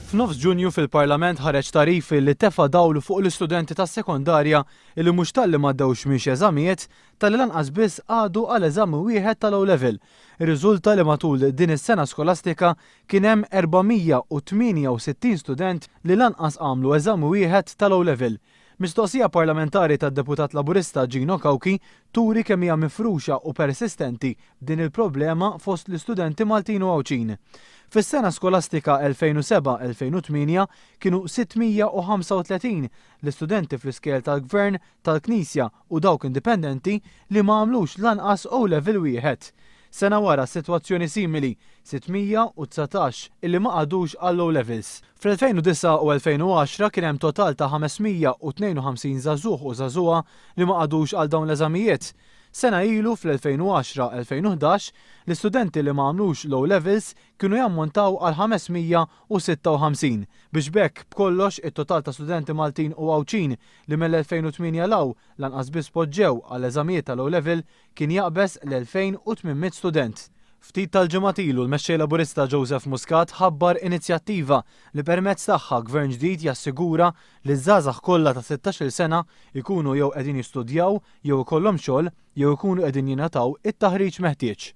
F'nofs Ġunju fil-Parlament ħareġ tagħrif li tefa' dawl fuq l-istudenti tas-sekondarja li mhux talli m'għaddewx minn xi eżamijiet, talli lanqas biss qagħdu għal eżami wieħed tal-O Level. Irriżulta li matul din is-sena skolastika kien hemm 468 student li lanqas għamlu eżami wieħed tal-O Level. Mistoqsija parlamentari tad-Deputat Laburista Gino Cauchi turi kemm hija mifruxa u persistenti din il-problema fost l-istudenti Maltin u Għawdxin. Fis-sena skolastika 2007-2008 kienu 635 l-istudenti fl-iskejjel tal-Gvern, tal-Knisja u dawk indipendenti li ma għamlux lanqas O Level wieħed. Sena wara sitwazzjoni simili, 619 illi ma qagħdux għall-O Levels. Fl-2009 u 2010 kien hemm total ta' 552 żagħżugħ u żagħżugħa li ma qagħdux għal dawn l-eżamijiet. Sena ilu fl-2010-2011 l-istudenti li ma għamlux l-O Levels kienu jammontaw għal 556 biex b'hekk b'kollox it-total ta' studenti Maltin u Għawdxin li mill-2008 'l hawn lanqas biss poġġew għal eżamijiet tal-O Level kien jaqbeż l-2,800 student. Ftit tal-ġimgħat ilu l-Mexxej Laburista Joseph Muscat ħabbar inizjattiva li permezz tagħha gvern ġdid jassigura li ż-żgħażagħ kollha ta' 16-il sena jkunu jew qegħdin jistudjaw jew ikollhom xogħol jew ikunu qegħdin jingħataw it-taħriġ meħtieġ.